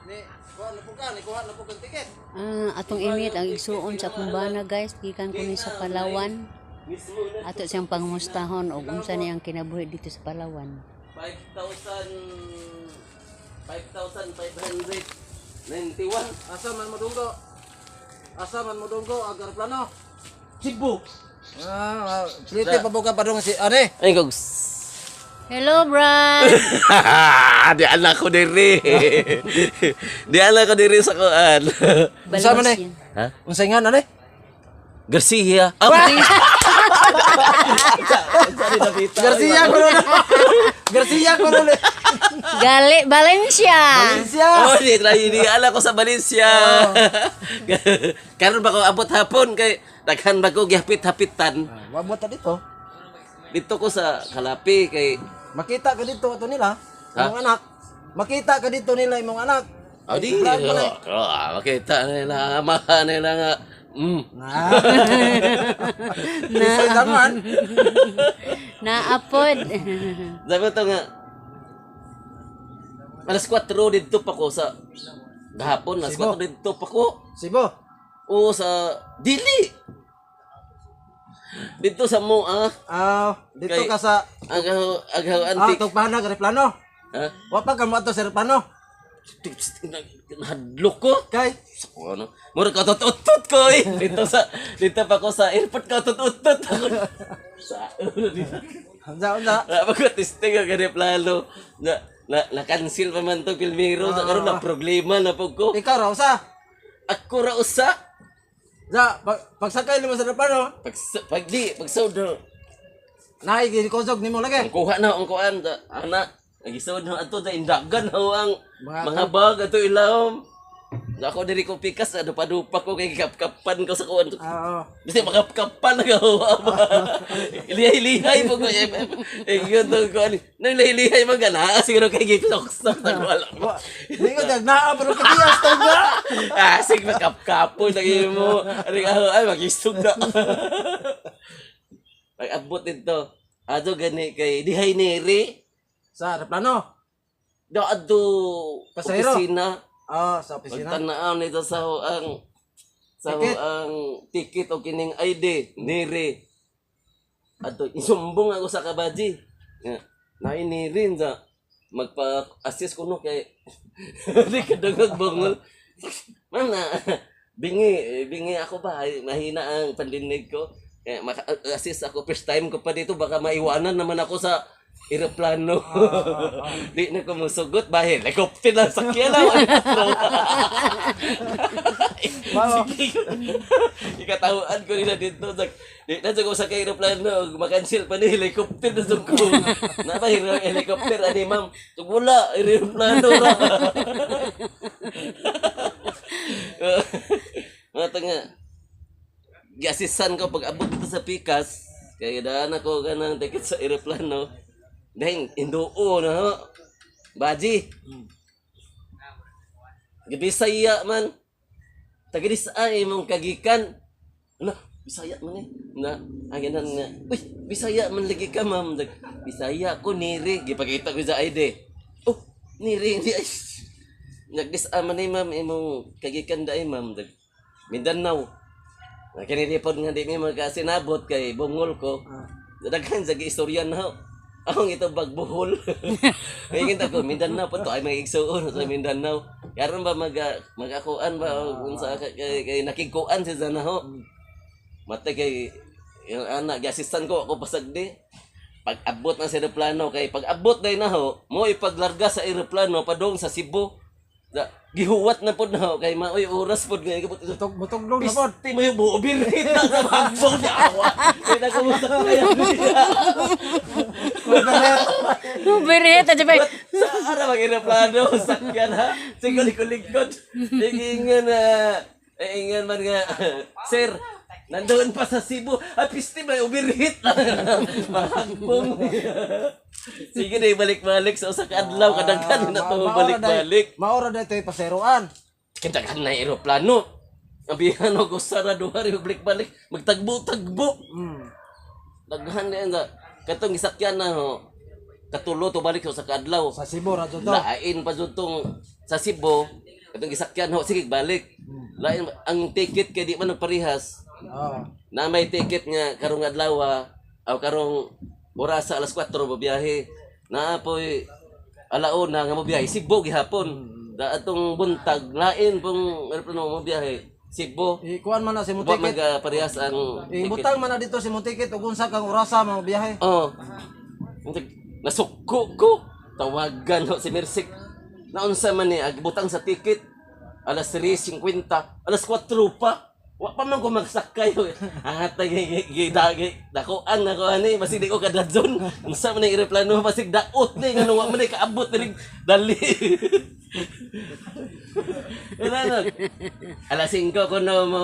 Ni, kuha na po ka, ni kuha na po kang ticket. Ah, atong imit ang igsuon sa akong bana, guys, gikan ko ni sa Palawan. Mismo na. Ato siyang pangumustahon og unsa niyang kinabuhi dito sa Palawan. 5,000 5,591. Asa man modunggo? Asa man modunggo ang aeroplano? Cebu. Ah, plite pa po ka padung si ane. Ay, kog. Hello, Brad. Di ala ko diri. Di ala ko diri sa kuan. Unsa man eh? Balos yan. Ha? Unsa nga ane? Garcia. Ah, Garcia ko na. Garcia ko na. Gali, Valencia. Valencia. Oh, di try di ala ko sa Valencia. Karon ba ko abot hapon kay daghan ba ko gihapit-hapitan. Wa mo ta dito. Dito ko sa Kalapi kay Makita ka dito ato nila, Ha? imong anak. Makita ka dito nila imong anak. Oh, di. Vlog mo na eh. Oh, makita nila, maha nila nga. Na. Na. Naman. Naapod. Sabi to nga, alas 4 dito pa ko sa gahapon, alas Cebu. 4 dito pa ko. Sibo. Oo, sa Dili. Dito sa Moa, Ah, dito Kay- ka sa agaw agaw ah, antik. tugpahan ka plano. Ha? Wa pa ka mo ato sa plano. Hadlok ko. Kay Sa ko, ano? Mura ka utot ko eh. Dito pa ko sa airport ka utot ako. Sa unsa unsa? Wala pa ko testing ang ganyan plano. Na cancel pa man to Pilmiro. Sa karon na problema na po ko. Ikaw ra usa. Ako ra usa. Za, pag, pagsakay nimo sa plano, Pag pag di pag saud na. naay ginikosog nimo lagi. Ang kuha na ang kuan da ana. Nagisod na ato da indagan na ang Mga mga bag ato ilawom. Ako diri ko pikas ano padupa ko kay kapkapan ko sa kuan. Ah, oo. Basta makapkapan na gawa ba. Lihay-lihay po ko. Eh, yun to ko. Nang lihay-lihay man gana. Siguro kay gipsok-sok. Wala. Wa, di ko dag naa pero kadiyas to ba? Ah, sige, makapkapo na mo. Ano ka, ay, magisog na. Pag abot nito, ato gani kay dihay neri, Sa plano. do adto Pasahero. opisina. Ah, sa opisina. Pagtanaw nito sa Ticket. ang ticket o kining ID neri. Ato isumbong ako sa kabaji. Nga, nainirin sa magpa-assist ko no kay di ka dungog bungol. Ma'am na bingi bingi ako ba. Ay, mahina ang pandinig ko. Eh, maka-assist ako first time ko pa dito, baka maiwanan naman ako sa eroplano. Di na ko musugot ba, helicopter lang sakyan lang. Mao. Sige. Ikatawaan ko nila dito. Di na ko sa kay eroplano, makancel pa ni helicopter na ko. Na ba helicopter ani ma'am? Tug wala eroplano ra. Mga tanga. Giasisan ko pag abot dito sa Pikas, kay daan ako kanang ticket sa eroplano. Dahil induo na ho. Baji. Gibisaya man. Tagiris ay imong kagikan. Ano? Bisaya man eh. Na, ang ganan nga. Uy, Bisaya man lagi ka, ma'am. Bisaya ko niri. Gipakita ko sa ID. Oh, niri hindi ay. Nagdis man ni ma'am imong kagikan dai ma'am. Mindanao. Na kini pod nga di mi magkasinabot kay bungol ko. Daghan sa giistorya na ho. Akong ito bagbuhol. Ngayon kita ko, Mindanao po to, ay may igsuon sa Mindanao. Karon ba magakuan ba o kung sa kay nakigkuan si Zana ho. Mate kay yung anak, giasistan ko ako pasagdi. Pag abot na sa eroplano kay pag abot day na ho, mo ipaglarga sa eroplano padung sa Cebu. Da, gihuwat na pod na ho kay maoy oras pod nga ikabot. Butog butoglong na pod. Piste mo yung buo birita sa bagbong niya awa. Kaya nagkumusta ko kaya. Bereta, di ba? Sa ara mag eroplano sakyan ha. Sige likod-likod. Ingan na ingan man nga sir. Nandoon pa sa Cebu. Ah, piste may ubirhit. Mahagbong. Sige na, balik-balik sa usa ka adlaw kadaghan na to balik-balik. Maora na ito paseroan. Kadaghan na eroplano. Abihan og usa ra duha ra balik-balik magtagbo-tagbo. Daghan na yan sa katong gisakyan na ho. Katulo to balik sa kadlaw. Sa Cebu ra jud to. Lain pa jud tong sa Cebu. Katong gisakyan ho, sige balik. Lain ang ticket kay di man nagparehas. Na may ticket nga karong adlaw aw karong oras sa alas 4 mobiyahe. Naa poy alauna nga mobiyahe Cebu gihapon. Da atong buntag lain pong eroplano mobiyahe Cebu. Ikuan man na si Wa mo ticket. man ga parehas ang ticket. Ibutang man na dito si mo ticket ug unsa kang orasa mo biyahe. Oh. Nasukko ko. Tawagan ho si Mersik. Naunsa man ni agbutang sa ticket. Alas 3:50, alas 4 pa. Wa pa man ko magsakay. Atay gidagi dakoan na ko ani basig di ko kadadson. Unsa man ni eroplano basig daot ni ngano wa man ni kaabot diri dali. Wala na. Alas 5 ko no mo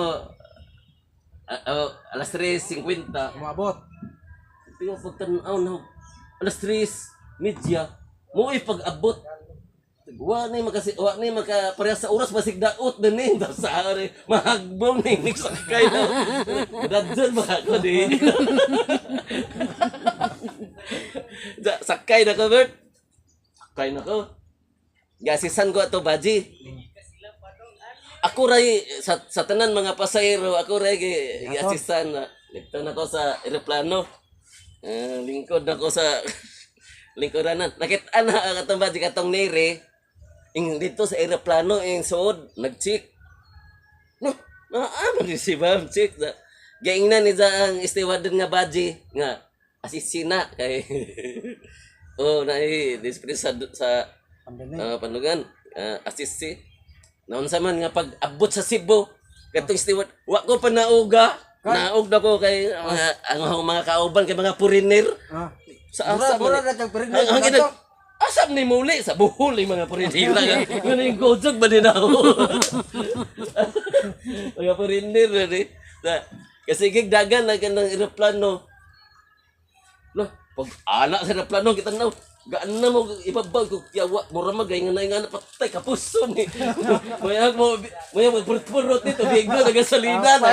oh, alas 3:50. Umabot. Pero pagtanaw na, alas 3:30, mo pag-abot. Wa ni maka pareha sa oras basig daot na ni sa ari mahagbong ni nigsakay na. Dadyan ba ako di? Sakay na ko, Bert. Sakay na ko. Gasisan ko ato baji. Ako ray sa tanan mga pasahero, ako ray gi giasisan na. Nagtan ako sa eroplano. Ah, lingkod ako sa lingkuranan. Nakita na ang atong baji katong nere. Ing dito sa eroplano ing suod nag-check. No, naa man si ma'am check na. Gaingnan ni sa ang steward nga baji nga asisina kay oh na display sa sa pandugan assist si naunsa man nga pag abot sa Cebu katong steward wa ko pa nauga naug na ko kay mga, ang akong mga kauban kay mga puriner sa asa Mura man na kag puriner ang sa ginag asam ni muli sa Bohol yung mga puriner nga ngano yung gojog ba din ako mga puriner na ni na, kasi gig dagan na kanang eroplano. Lah, pag ana sa eroplano kita na gaan na mo ibabaw ko yawa mura magay nga na nga patay kapuso ni. Maya mo maya magpurot-purot nito bigla nagasalina na.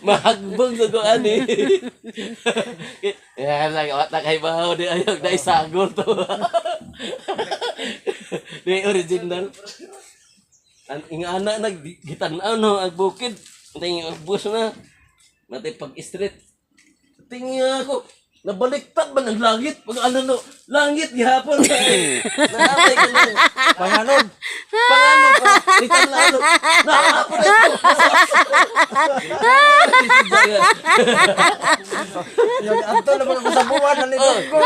Mahagbong sa ko ani. Ya lang wa ta kay bahaw di ayog dai sagol to. Di original. Ang ingana nag gitan-aw no ang bukid. Ting bus na. Matay pag street. Tingnan ako. Nabaliktad man ang langit. Pag ano no, langit gihapon. Naapay ka na. Panganon. Pangano pa. Litan lalo. Naapon na ito. Yung adto na mga kasabuan na nito ko.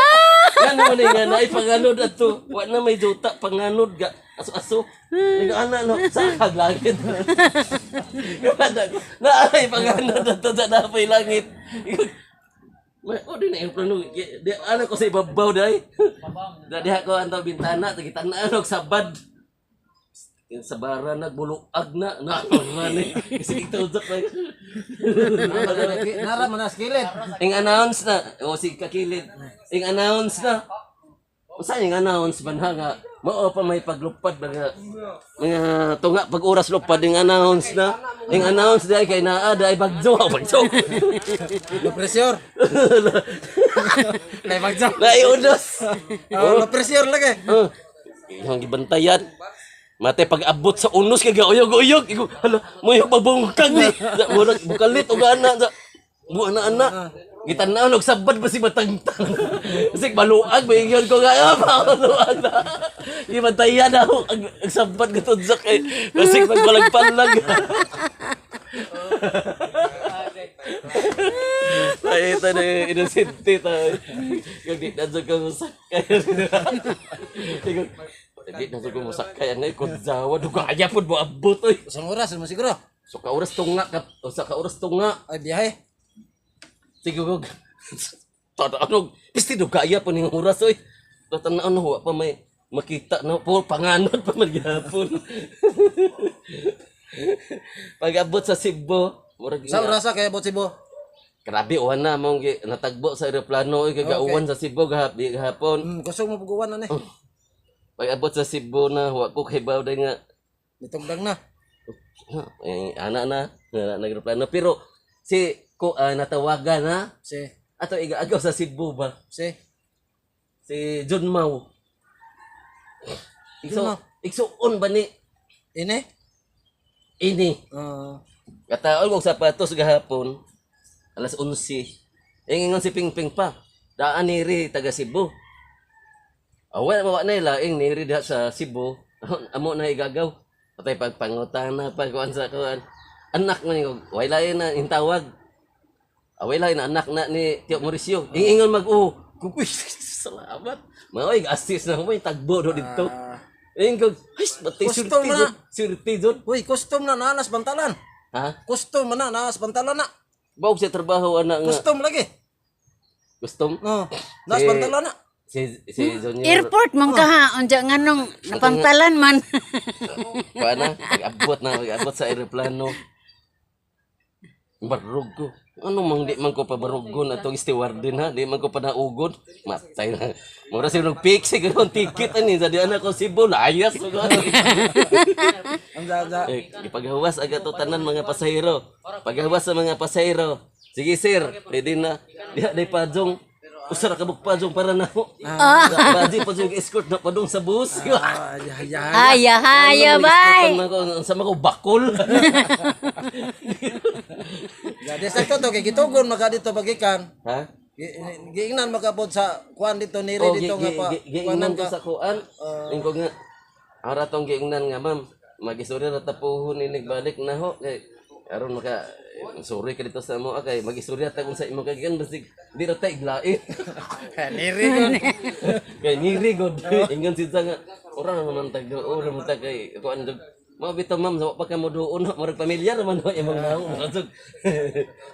Yan naman nga na panganod ato. Wa na may duta panganod ga. Aso-aso. Nag-ana no sa kag langit. Na ay panganod ato sa napay langit. May o di na yung plano. Di ano ko sa ibabaw dai. Da diha ko antaw bintana gitan-an og sabad. Yung sa bara nagbuluag na na man eh. Kasi ito na. Nara man na skillet. Ing announce na o si kakilid. Ing announce na. Usa ing announce man ha nga mao pa may paglupad mga tunga pag oras lupad ing announce na. Ing announce dai kay naa dai bagyo bagyo. Low pressure. Lay bagyo. Dai unos. Oh, low pressure lagi. Oh. Iyang gibantayan. Mate pag abot sa unos kay gauyog-uyog. Igo hala moyo pabungkag ni. Sa murag bukalit og ana sa buana na ana. Gitan-aw og sabad ba si matangtang. Kasi baluag maingon ko nga ah, baluag na. Gibantayan ako ang sabad gatudsak kay basig magbalagpalag. Ay, ito na yung inosente tayo. Yung di na ko musakay. Di na ko musakay. Ang ikot zawa. Dugaya po mo abot. Oy. Isang oras mo siguro. So ka oras tunga. Ka, o sa ka oras tunga. Ay biyahe. Sige ko. Tada ano. Pisti dugaya po ning oras. Oy. Tatanaw na huwa pa may makita na po. Panganod pa man gihapon. Pag-abot sa Cebu. Murag Sa orasa kay abot Cebu. Grabe uwan na mong natagbo sa eroplano oy kagauwan sa Cebu gahapon. Kusog mo puguan na ni. Pag abot sa Cebu na wa ko kahibaw day nga Nitugdang na. eh, ana na na nag-eroplano pero si ko natawagan na Si ato igaagaw sa Cebu ba si si John Mau. Igso, igsuon ba ni Ini? ini? Ah. Kataon kog sapatos gahapon alas 11. Ingon si Pingping pa. Daan niri taga Cebu. Awa wa na laing niri diha sa Cebu. Amo na igagaw. Patay pagpangutana pa kuan sa kuan. Anak man ko, way lain na intawag. Away lain na anak na ni Tio Mauricio. Ingon mag oh, kuy salamat. Maoy assist na mo tagbo do didto. Ingon, ay batay Custom surti na. jud, surti jud. Uy, custom na naanas bantalan. Ha? Custom na naas bantalan na. Baog sa trabaho anak nga. Custom lagi. Custom. No. Naas Si- bantalan na. Si Junior. Airport man ka ha, unja nganong napantalan man. Kuan na, pag-abot na, pag-abot sa aeroplano. Barog ko. Ano mang di man ko pabarugon atong stewardin ha, di man ko panaugon. Matay na. Mura siya nag-pick siguro ang ticket ani sa di anak ko Cebu layas. Ang za Eh, ipaghawas agad to tanan mga pasahero. Paghawas sa mga pasahero. Sige sir, ready na. Diha day pajong. Usa ra ka buk pajong para nako. Ah. Baji pajong escort na padung sa bus. Ah, ya ya. Haya haya bay. Sa mga bakol. Ya, desakto to kay gitugon maka dito pagikan. Ha? Giingnan makabot sa kuan dito niri Oh, dito nga pa. giingnan ko sa kuan. Ingko nga ara tong giingnan nga ma'am. Magistorya ra tapuhon ini balik na ho kay aron maka sorry ka dito sa mo kay magistorya ta kung sa imo kay basig di ra ta iglain. Niri kon. Kay ngiri god. Ingon siya nga ora na naman tag ora man tag kay kuan jud. Mao bitaw ma'am sa wa pa ka mo duon murag pamilyar man ho imong naong murag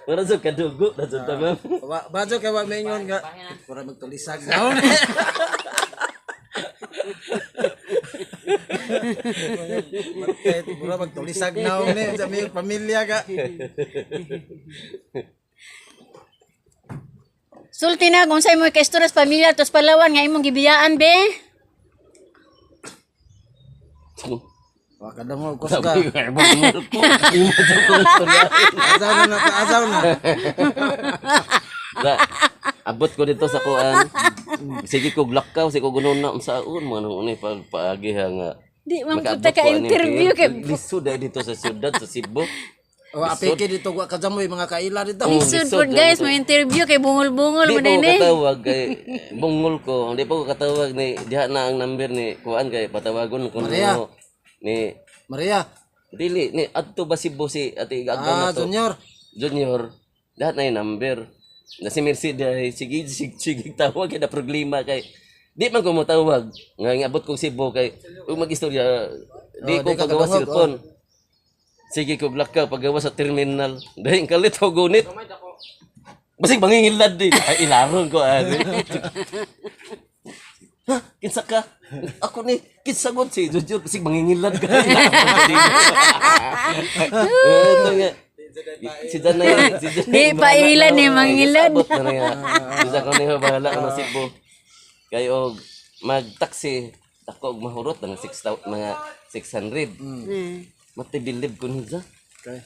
murag kadugo na jud ta ma'am. Wa bajo kay wa maingon nga para magtulisag naon. Matay mura magtulisag naon ni sa may pamilya ka. Sulti na kung sa imo kaistorya sa pamilya tos Palawan nga imong gibiyaan be. Wa kada mo kusga. Sabi ko, "Ay, bumul ko. Imo jud ko istorya." Asaw na na asaw na. Da, abot ko dito sa kuan. Sige ko lakaw, sige ko gunon na unsaon mga nung unay pag paagi ha nga. Di man Makaabot puta ka ko ani, interview kay Lisod ay dito sa siyudad sa Cebu. Wa apeke dito wa kajamoy mga kaila dito. Lisod pod guys, mo interview kay bungol-bungol Di mo pa ko din eh. katawag kay bungol ko. Di pa ko katawag ni diha na ang number ni kuan kay patawagon ko Maria. no, ni Maria. dili ni adto ba Cebu si ate igagaw Ah, na to. Junior. Junior, lahat na yung number. Na si Mercy dahil sige, sige, sige, tawag kay na problema kay di man ko motawag nga ingabot kong Cebu kay ug mag-istorya di Oh, ko di ka pagawa kadungog, cellphone. Sige ko lakaw pagawa sa terminal. Dahil kalit ko gunit. Basig mangingilad di. Ay ilaron ko ani. Ha? Kinsa ka? Ako ni kinsa god si Jujur basig mangingilad ka. Ito nga. Si Danay, si Danay. Di pa ilan eh, mangilad. Sabot na nga. Bisa ko niyo bahala ka na Cebu. Kay og mag-taxi ako og mahurot mga 6 mga 600. Matibilib ko niya. Okay.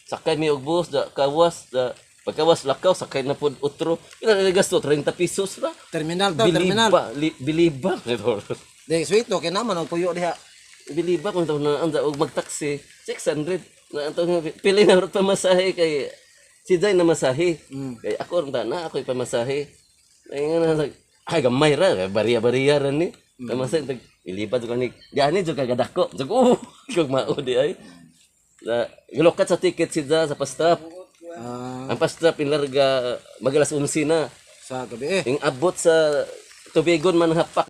Sakay mi og bus da kawas da pagkawas lakaw sakay na pod otro. Pila na gasto 30 pesos ra. Terminal to, terminal. Biliba, biliba. Di sweet to kay naman ang puyo diha. Biliba kung taon na ang og magtaxi 600 na ang taon nga, pili na rot pamasahe kay si Jai na masahe. Kay ako ron na ako'y pamasahe. Ay nga na ay gamay ra bariya bariya ra ni. Pamasahe tag ilipad ko ni diani jud kagadako. Jud oh kog mao di ay. Na gilokat sa ticket si Jai sa pastap. Ah, Ang pastap inlarga magalas 11 na. sa gabi eh. Ing abot sa tubigon man hapak.